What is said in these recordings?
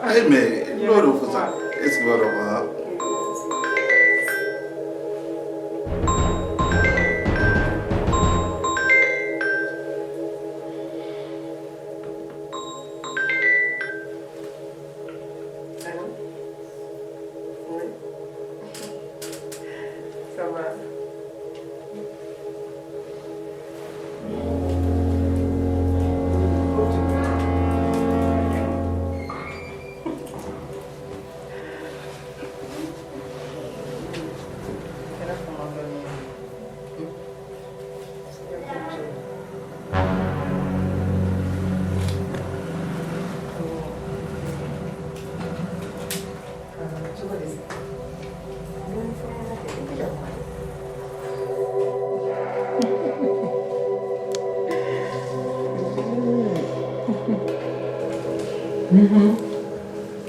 Ayi, mais n'o de fɔ sa, est ce que i b'a dɔn quoi? Allô? Oui. Ça va? Kɛra fama dɔɔni ye. Cogo di?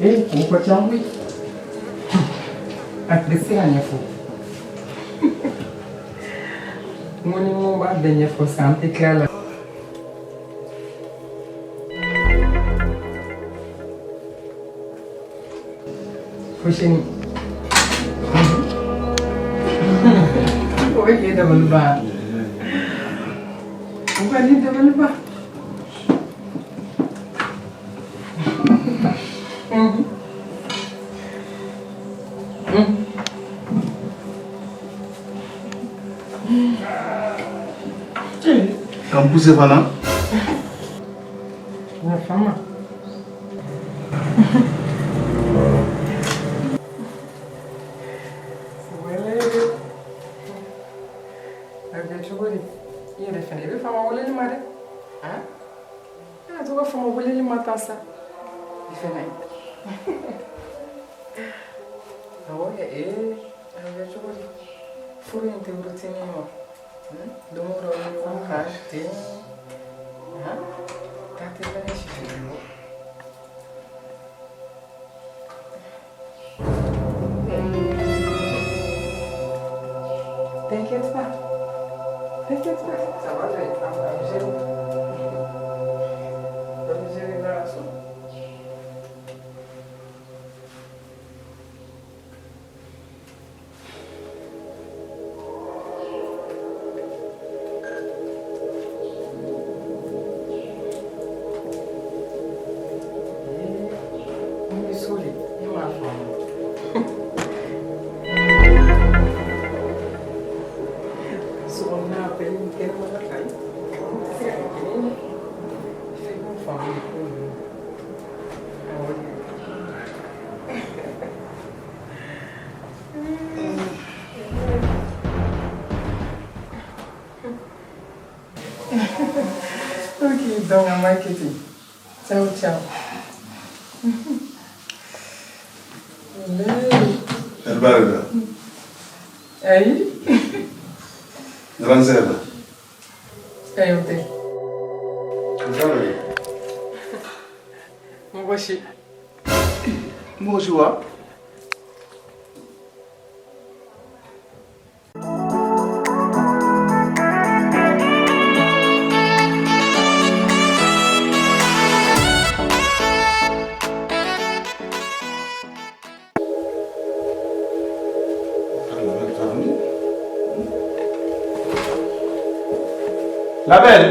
Ee, o ka ca koyi. A tɛ se ka ɲɛfɔ. N ko ni n ko n b'a bɛɛ ɲɛfɔ sisan, an tɛ tila la. Fuseni. O bɛ k'e dabali ban. O ka ne dabali ban. Ka n pousser fana. Na fama. Wele. A bɛ kɛ cogo di? I yɛrɛ fɛnɛ i bɛ fama weleli ma dɛ. Han? E ka to ka fama weleli ma tan sa. I fɛnɛ. Awɔ kɛ ee a bɛ kɛ cogo di? Furu in tɛ routine ye wa? Don o don an bɛ ɲɔgɔn kan ten. Han? Taa tɛ fɛnɛ sisi bɔ. T'inquiète pas. T'inquiète pas. Ça va aller. On va gérer. On va gérer la so. N bɛ so de, e m'a faamu. Sokɔnɔna bɛɛ ni kɛnɛmana ta ye. O tɛ se ka kɛ kelen ye. F'i k'o faamu de ko ninnu. Awɔ de. Ok, donc an b'a kɛ ten. Ciao, ciao. Ɛriba de la. Ayi. Grande sœur la. Ayi, o tɛ. Musa de. Mɔgɔ si. Mɔgɔ si wa? La belle.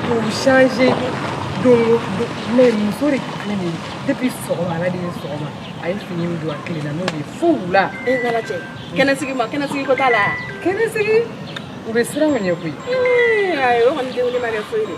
K'u changer don o don, mais muso de filɛ nin ye, depuis sɔgɔma, ala de ye sɔgɔma a ye fini min don a tilenna n'o ye fo wula. E n'Ala cɛ, kɛnɛsigi ma, kɛnɛsigi ko t'a la. Kɛnɛsigi, u bɛ siran o ɲɛ koyi. Ayi, o kɔni denwuli ma kɛ foyi de.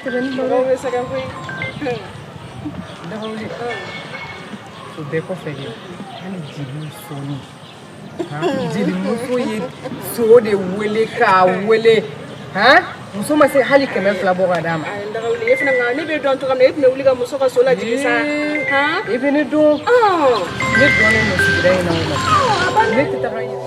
tɛmɛ ni baro. Mɔgɔw bɛ sɛgɛn koyi. Dagawuli. O bɛɛ kɔfɛ dɛ, hali jeliw sɔnni. Jelimuso ye so de wele k'a wele. Han? Muso ma se hali 200 bɔ ka d'a ma. Ayi Dagawuli, e fana nka ne bɛ dɔn cogo min na, e tun bɛ wuli ka muso ka so lajigin sa. Han? E bɛ ne dɔn. Ne dɔnnen don sigida in na o la. Ne tɛ taga ɲɛ.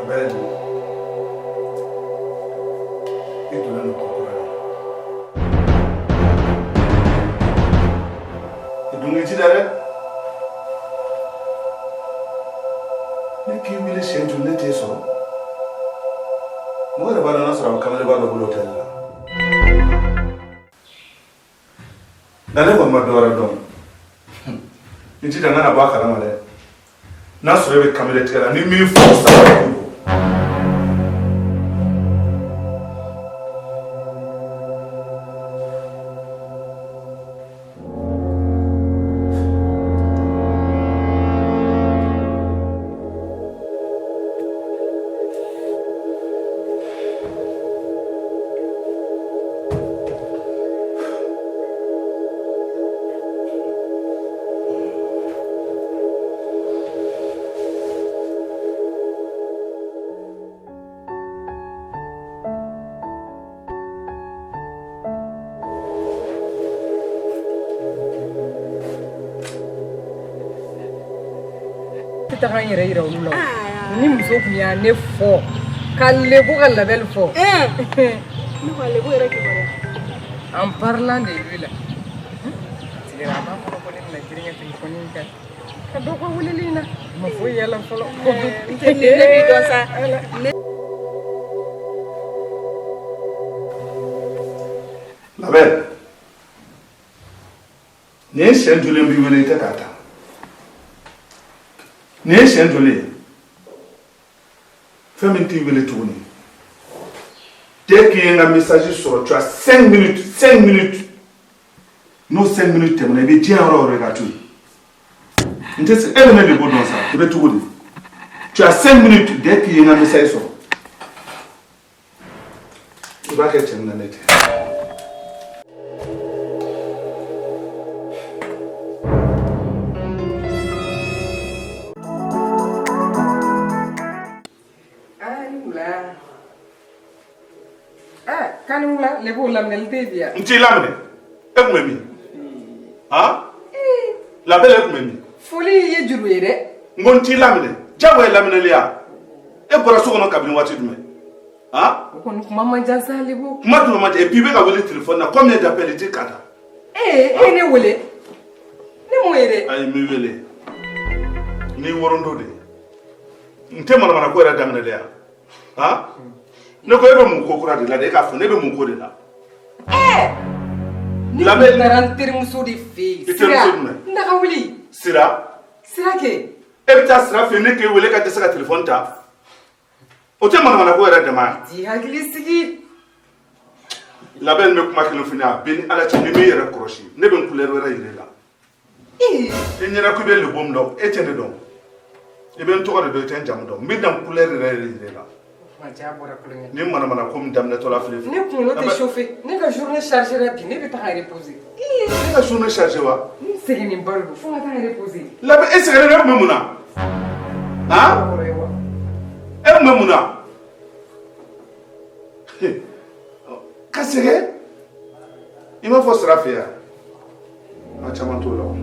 Abel, i donna nin ko kura la. I dun k'i jija dɛ. Ne k'i wele siɲɛ joli ne t'e sɔrɔ. Mɔgɔ yɛrɛ b'a dɔn n'a sɔrɔ a bɛ kamelenba dɔ bolo hôtel la. Nka ne kɔni ma dɔ wɛrɛ dɔn. I jija n kana bɔ a kalama dɛ. N'a sɔrɔ e bɛ kamalen tigɛ la ni min fɔ sa don. Tɛ taga n yɛrɛ yira olu la o. Ni muso tun y'a ne fɔ ka lebu ka labɛli fɔ. Ne ko ale yɛrɛ kibaruya. En parlant de lui là, tigɛra a b'a kɔnɔ ko ne bɛna girin ka téléphone in ta ka dɔ ka weleli in na. A ma foyi y'a la fɔlɔ. Ne b'i dɔn sa. Labɛn, nin ye siɲɛ joli n b'i wele i tɛ k'a ta? Nin ye siɲɛ joli ye? Fɛn min t'i wele tuguni. Dès que n ka message sɔrɔ, tu as 5 minutes, 5 minutes. N'o 5 minutes tɛmɛna, i bɛ diɲɛ yɔrɔ o yɔrɔ i ka to yen. N tɛ se, e bɛ ne de ko dɔn sa, i bɛ cogo di? Tu as 5 minutes dès que n ka message sɔrɔ. I b'a kɛ cɛ min na ne tɛ. Ah, ni wula. Ah, k'ani wula, lebu laminɛli tɛ bi yan. N t'i laminɛ. E tun bɛ min? Han? Labɛn, e tun bɛ min? Foli ye juru ye dɛ. N ko n t'i laminɛ. Jagoya ye laminɛli ya. E bɔra so kɔnɔ kabini waati jumɛn? Han? O kɔni kuma man jan sa lebu. Kuma jumɛn man jan? Et puis i bɛ ka wele téléphone na combien d'appels i tɛ k'a ta? Ee, e ye ne wele. Ne m'o ye dɛ. Ayi, n b'i wele. N'i worondo de ye. N tɛ manamana ko yɛrɛ daminɛ yan. Han? Ne ko e bɛ mun ko kura de la dɛ? E k'a fɔ ne bɛ mun ko de la? Ɛɛ! Ne Labɛn- tun taara n terimuso de fɛ yen. I terimuso jumɛn? N daga wuli. Sira. Sira kɛ. E bɛ taa Sira fɛ yen, ne k'e wele e ka dɛsɛ ka téléphone ta. O tɛ manamana ko yɛrɛ dama ye. T'i hakili sigi. Labɛn, bɛ kuma kelen f'i ɲɛna, a bɛ ni Ala cɛ, ni m'i yɛrɛ kɔlɔsi, ne bɛ n couleur wɛrɛ yir'i la. Ee! I ɲɛna ko i bɛ lebo min dɔn, e tɛ ne dɔn. I bɛ n tɔgɔ de dɔn, i tɛ n jamu dɔn. N bɛ na n couleur yɛrɛ yɛrɛ yir'i la. Kuma ja bɔra kulonkɛ. Ni manamana ko min daminɛtɔ la filɛ. Ne kunkolo tɛ chauffer. Ne ka journée chargée la bi, ne bɛ taga reposer. Ne ka journée chargée wa? N sɛgɛnnen ba de don, fo n ka taa reposer. Labɛn, e sɛgɛnnen don, e tun bɛ mun na? Han? Kɔrɔ ye wa? E tun bɛ mun na? Ka sɛgɛn? I m'a fɔ Sira fɛ yan. An caman t'o la o.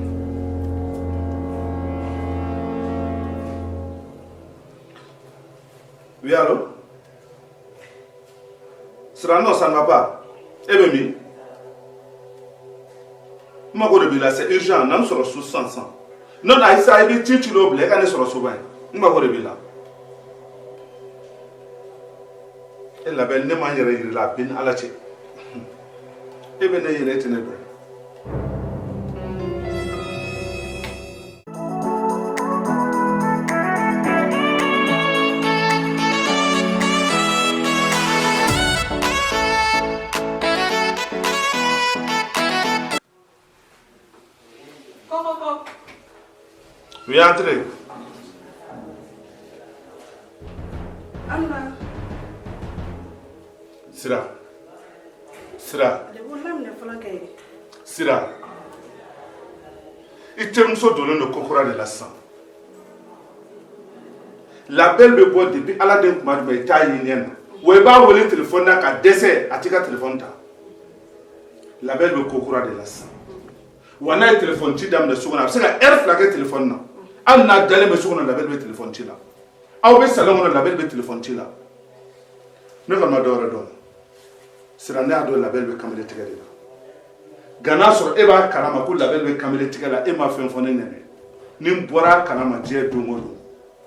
Oui, allô? Sira, non, ça ne va pas. E bɛ min? N mago de b'i la, c'est urgent. Na n sɔrɔ so sisan sisan. Non, ayi sa, i bɛ ci ci dɔw bila, e ka ne sɔrɔ so ba ye. N mago de b'i la. E labɛn, ne ma n yɛrɛ yir'i la, a bɛ ni Ala cɛ. E bɛ ne yɛrɛ, e tɛ ne dɔn. Oui, entrez. Anna. Sira. Sira. Lebo laminɛ fɔlɔ kɛ. Sira. I terimuso donnen don ko kura de la sisan. Label bɛ bɔ depuis ala den kuma jumɛn i t'a ye ɲɛ na. Wa i b'a wele téléphone na ka dɛsɛ a t'i ka téléphone ta. Label bɛ ko kura de la sisan. Wa n'a ye téléphone ci daminɛ so kɔnɔ a bɛ se ka heure 2 kɛ téléphone na. Hali n'a dalen bɛ so kɔnɔ Label bɛ téléphone ci la. Aw bɛ salon kɔnɔ Label bɛ téléphone ci la. Ne kɔni ma dɔwɛrɛ dɔn. Sira ne y'a dɔn Label bɛ kamalen tigɛ de la. Nka n'a sɔrɔ e b'a kalama ko Label bɛ kamalen tigɛ la e ma fɛn fɔ ne ɲɛna. Ni n bɔra a kalama diɲɛ don o don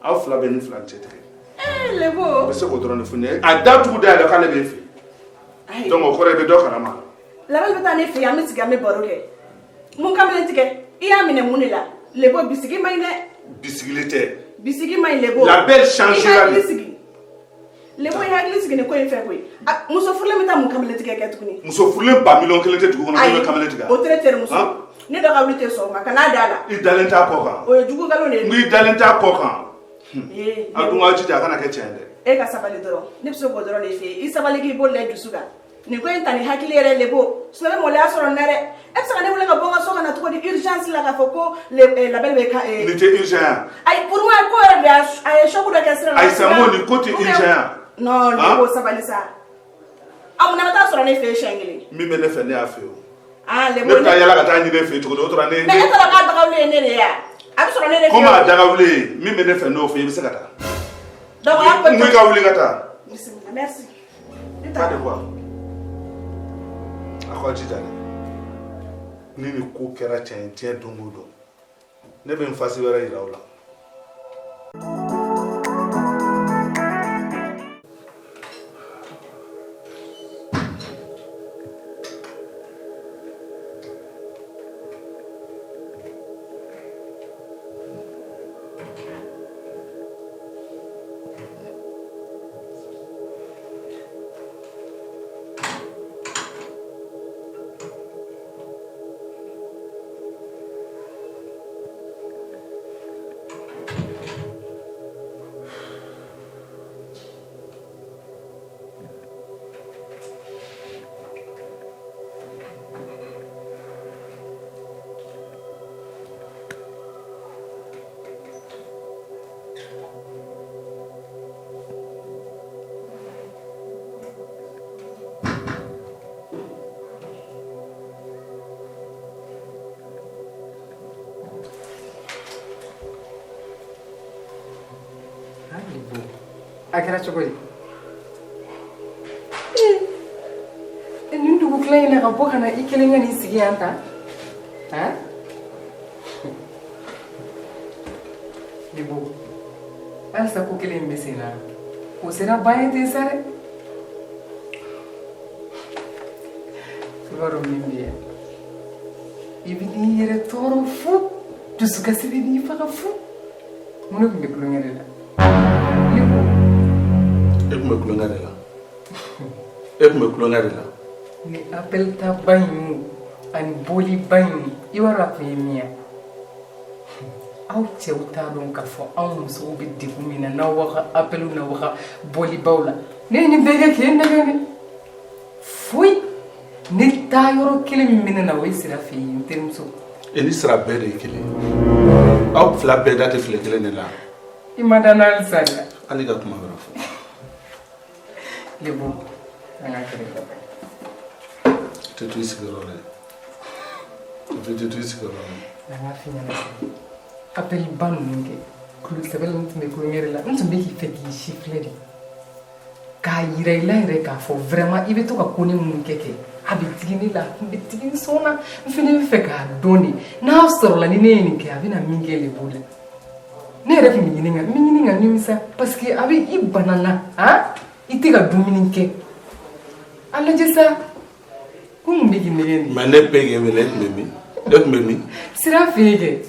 aw fila bɛɛ ni fila cɛ tigɛ. Ee Lebo. N bɛ se k'o dɔrɔn de fɔ ne ye. A da tugu da yɛlɛ k'ale b'e fɛ yen. Donc o kɔrɔ i bɛ dɔ kalama. Label bɛ taa ne fɛ yen an bɛ sigi an bɛ baro kɛ. Mun kamalen tigɛ i y'a minɛ mun de la? Lebo bisigi man ɲi dɛ. Bisigili tɛ. Bisigi man ɲi Lebo. Label changé la de. I hakili sigi. Lebo i hakili sigi nin ko in fɛ koyi. Muso furulen bɛ taa mun kamalen tigɛ kɛ tuguni? Muso furulen 1 000 000 kelen tɛ dugu kɔnɔ min bɛ kamalen tigɛ. O tɛ ne terimuso. Ne dɔ ka wuli tɛ sɔn o ma kan'a da la. I dalen t'a kɔ kan. O ye jugu nkalon de ye. N ko i dalen t'a kɔ kan. A dun k'aw jija a kana kɛ tiɲɛ ye dɛ. E ka sabali dɔrɔn ne bɛ se k'o dɔrɔn de f'i ye i sabali k'i bolo da dusu kan. Nin ko in ta ni hakili yɛrɛ Lebo sinon ne maloya sɔrɔ nin na dɛ. E bɛ se ka ne wele ka bɔ n ka so ka na cogo di urgence la k'a fɔ ko Label bɛ ka. Nin tɛ urgent ye. Ayi pour moi ko yɛrɛ de a ye choc dɔ kɛ sira la. Ayi sa n ko nin ko tɛ urgent ye. Non Lebo sabali sa. A mun na bɛ taa sɔrɔ ne fɛ yen siɲɛ kelen. Min bɛ ne fɛ ne y'a fɛ o. Ah Lebo ne bɛ taa yala ka taa ɲini e fɛ yen cogo di o tora ne. Mais e taara k'a dagawuli ye ne de ye wa? A bɛ sɔrɔ ne de fɛ yen. Komi a dagawuli ye min bɛ ne fɛ n'o fɛ i bɛ se ka taa. Donc a ko. N ko i ka wuli ka taa. Bisimila merci. Pas de quoi. A k'aw jija dɛ. Ni nin ko kɛra tiɲɛ ye diɲɛ don o don ne bɛ n fasi wɛrɛ yira aw la. A kɛra cogo di? Nin dugu tila in na ka bɔ ka na i kelen ka n'i sigi yan tan? Lebo, halisa ko kelen in bɛ sen na. O sera ban ye ten sa dɛ. I b'a dɔn min bɛ yan. I bɛ n'i yɛrɛ tɔɔrɔ fu, dusukasi bɛ n'i faga fu. Mun de tun bɛ tulonkɛ de la? Lebo. E tun bɛ tulonkɛ de la. E tun bɛ tulonkɛ de la. Ni appel ta ba in ani bɔli ba in i b'a dɔn a kun ye min ye. Aw cɛw t'a dɔn k'a fɔ anw musow bɛ degun min na n'aw b'aw ka appeliw n'aw ka bɔlibaw la. Ne ye nin bɛɛ kɛ k'e nɛgɛn dɛ. Foyi. Ne taa yɔrɔ kelen min bɛ ne na o ye Sira fɛ yen n terimuso. E ni Sira bɛɛ de ye kelen ye. Aw fila bɛɛ da tɛ file kelen de la. I ma da n na halisa dɛ. Hali ka kuma wɛrɛ fɔ. Lebo, an ka kɛlɛ kɛ. I tɛ to i sigiyɔrɔ la yen. I tɛ to i sigiyɔrɔ la yen. An k'a f'i ɲɛna sa. Appel ba ninnu kɛ. Kulo sɛbɛ la n tun bɛ kulonkɛ de la. N tun bɛ k'i fɛ k'i siffler de. K'a yira i la yɛrɛ k'a fɔ vraiment i bɛ to ka ko ne minnu kɛ kɛ. A bɛ digi ne la, a tun bɛ digi n sɔn na. N fana bɛ fɛ k'a dɔn de. N'a sɔrɔla ni ne ye nin kɛ, a bɛna min kɛ Lebo la. Ne yɛrɛ tun bɛ ɲini ka n bɛ ɲini ka nimisa parce que a bɛ i bana na han i tɛ ka dumuni kɛ a lajɛ sa ko mun bɛ k'i nɛgɛn nin. Mais ne bɛ k'e wele e tun bɛ min? E tun bɛ min? Sira fɛ yen kɛ.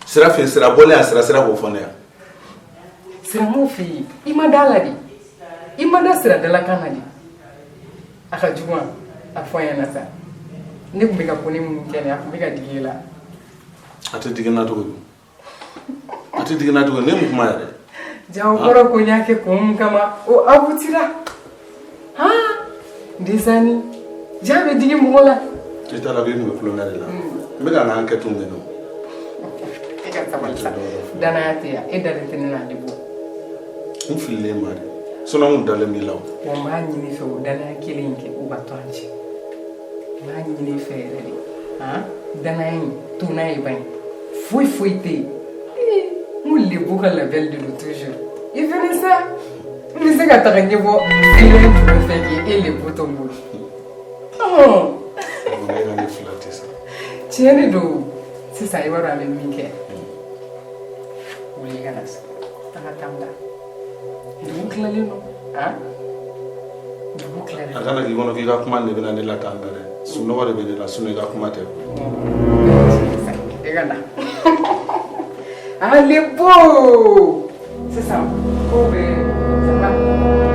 Sira fɛ yen, Sira bɔlen a sira k'o fɔ ne yan. Sira m'o fɛ yen i ma da la de i ma da Sira dalakan na de a ka jugu a fɔ n ɲɛna sa ne tun bɛ ka ko ne minnu kɛ nin a tun bɛ ka digi e la. A tɛ digi n na cogo di? A tɛ digi n na tuguni, ne mun kuma yɛrɛ? Ja o kɔrɔ ko n y'a kɛ kun min kama, o aboutira. Han, Desani, ja bɛ digi mɔgɔ la. I t'a la k'i tun bɛ tulonkɛ de la. N bɛ ka n ka enquête kɛ nɔ. E ka sabali sa. Danaya tɛ yan, e dalen tɛ ne na de bɔ. N fililen ma de. Sinon n kun dalen b'i la o. Wa n b'a ɲini i fɛ, o danaya kelen in kɛ, o ka to an cɛ. N b'a ɲini i fɛ yɛrɛ de. Han, danaya in to n'a ye ban ye. Foyi foyi tɛ yen. Ee, n ko lebu ka labɛn de don toujours. I fɛnɛ sa, n bɛ se ka taga ɲɛbɔ fɛn jumɛn fɛ k'e lebu to n bolo? Ɔhɔn. Ne ka ne fila tɛ sa. Tiɲɛ de don. Sisan i b'a dɔn an bɛ min kɛ. Wuli i ka na so. An ka taa n da. Dugu tilalen don. Han? Dugu tilalen A kana k'i kɔnɔ k'i ka kuma de bɛna ne la tan dɛ. Sunɔgɔ de bɛ ne la, sinon i ka kuma tɛ. I ka na. Ale bo! Sisan ko bɛ ça va.